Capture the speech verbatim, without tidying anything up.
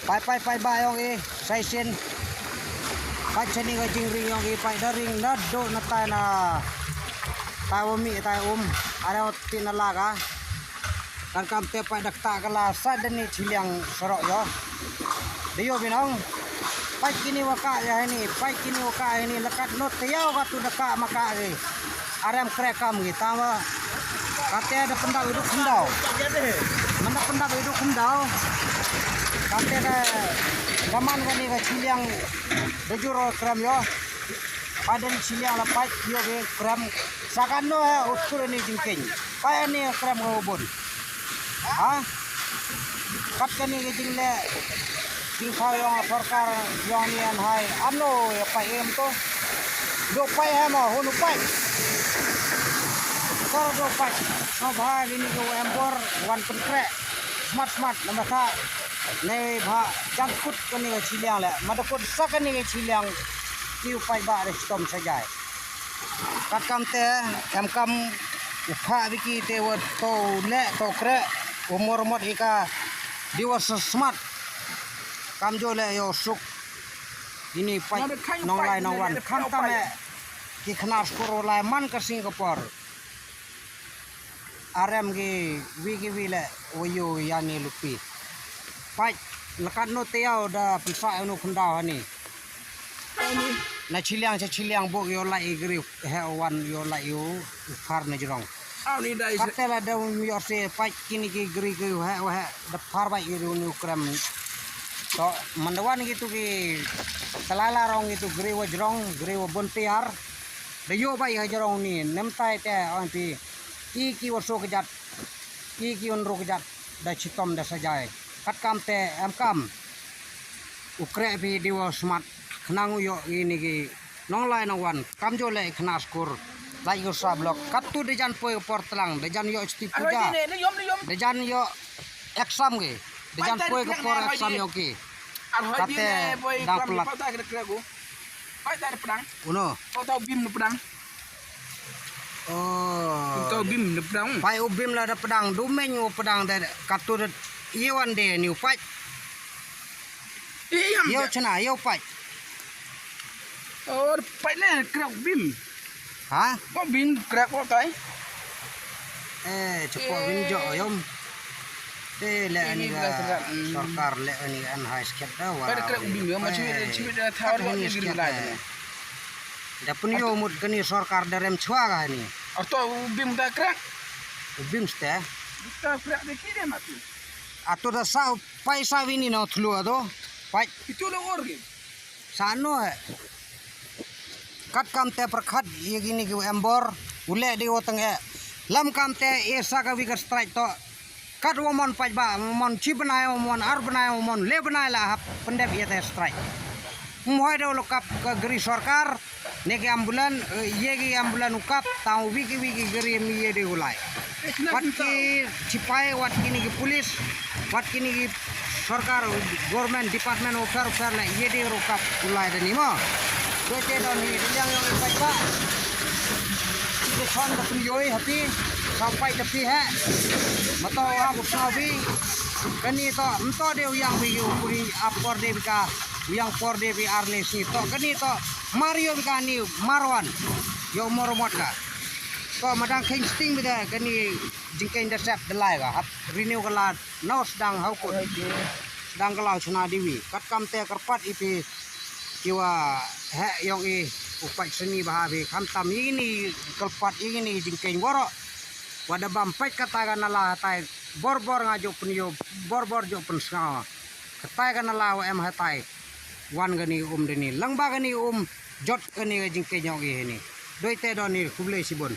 Pait pait pait ba yong i, sa shisien. Pait shane ka jingring yong i, pait da ring naduh na tai na tai wa mih tai um. Are wa ti na la ka. Kan kam te pait da kata ka la sa da ni chiliang sarok yo. Da yo binong. Pait kini wa ka ya hini, pait kini wa ka hini, la kat no te yaw ka tu da ka ma ka gi. Arem kre kam gi tama. Kate da pyndap idu khyndaw. Manda pyndap idu khyndaw. Kate da daman kani ka chiliang da juro krem yo. Padan chiliang la pait yo gi krem. Sakan no ha utur ni jingkeng. Pait ni krem ka ubun. Ha? Kat kani ka jingle. Jingkhaw yong sorkar yong ni an hai. Ano ya pait em to. Do pait ha ma hunu pait. Kor do pait. Sngewbha kini ka em bor wan pynkhreh. Smat smat namar sa. Nei bha jangkut kani ka chiliang le. Madakut sa kani ka chiliang. Ki u pait ba de stom sa jai. Kat kam te em kam u kha biki te wa to le to kre. U mor mot ika diwa smat. Kam jo le yo suk. Ini pait nong lai nong wan. Kam tam e. Ki khna skur lai man ka Singapore. Arem ki wi ki wi le wa yu yani lupi. Pait lakat no te yaw da pynsa unu khyndaw hani. Na chiliang cha chiliang bok yo lai i gri he wan yo lai yo u phar na jrong. Aw ni dai. Kate la da um yo se pait kini ki gri ki he he da phar bai i unu krem. To mandawan gitu ki talala rong gitu gri wa jrong gri wa bontiar. Da yo bai ha jrong ni nem tai te on ti. I ki wa so kjat. I ki un ru kjat da chitom da sajai. Kat kam te em kam. U kre phi diwa smat khnang u yo ini ki nong lai nong wan kam jo le khna skur. Lai u sa blok kat tu de jan poi por tlang de jan yo chiti puja. De jan yo exam ki de jan poi ko por exam yo ki. Kate dang plat. Uno. Tau bim na pedang. Oh. Tau bim na pedang. Pai u bim la da pedang, du meng u pedang da katu da iwan de ni u pait. Iyo chena, iyo pait. Oh, pait ne krek bim. Ha? Ko bim krek ko tai. Eh, cepo bim jo yom. Te le ani ga sorkar le ani an hai sket da wa. Pai krek bim yo ma chimi chimi da thar wa ni gri lai. Da pun yo mut kani sorkar da rem chwa ga ni. Ato bim da krek. Bim ste. Da krek de ki de mati. Ato da sa paisa wini no thlu ado. Pai. Itu lo or ge. Sano he. Kat kam te perkhat ye gini ki embor ule di woteng he. Lam kam te e sa ka wiker strike to. Kat wamon paj ba wamon chi benai wamon ar benai wamon le benai la hap pendep ye te strike. Mhoi do lokap ka geri sorkar. Ne ki ambulan, eh, ye ki ambulan ukap tang wiki wiki geri mi ye de ulai. Wat ki chipai, wat kini ki pulis, wat kini ki sorkar, government department offer offer le ye de rukap ulai de ni mo. Dote don ni de yang yang ipai ba. Ki son da pun yoi happy sampai de pi he. Matau aku sabi. Kani to mto de yang bi yu kuri apor de bika. Yang por de bi arne si to kani to. Mario bika ni marwan. Yo moromot ka. To madang keng sting bida kani jingkeng da sep da lai ka hap renew ka la nau sedang hau kut. Sedang ka lau chena diwi. Kat kam te kerpat ipi kiwa he yong i upat seni baha bi kam tam ini kerpat ini jingkeng woro. Wada bam pet kata ka nala tai bor bor nga jo pen yo bor bor jo pen sngaw. Katai ka nala wa em hatai. Wan kani um deni lang ba kani um jot kani ka jingkeng yong i hini. Doi te doni khublei sibun.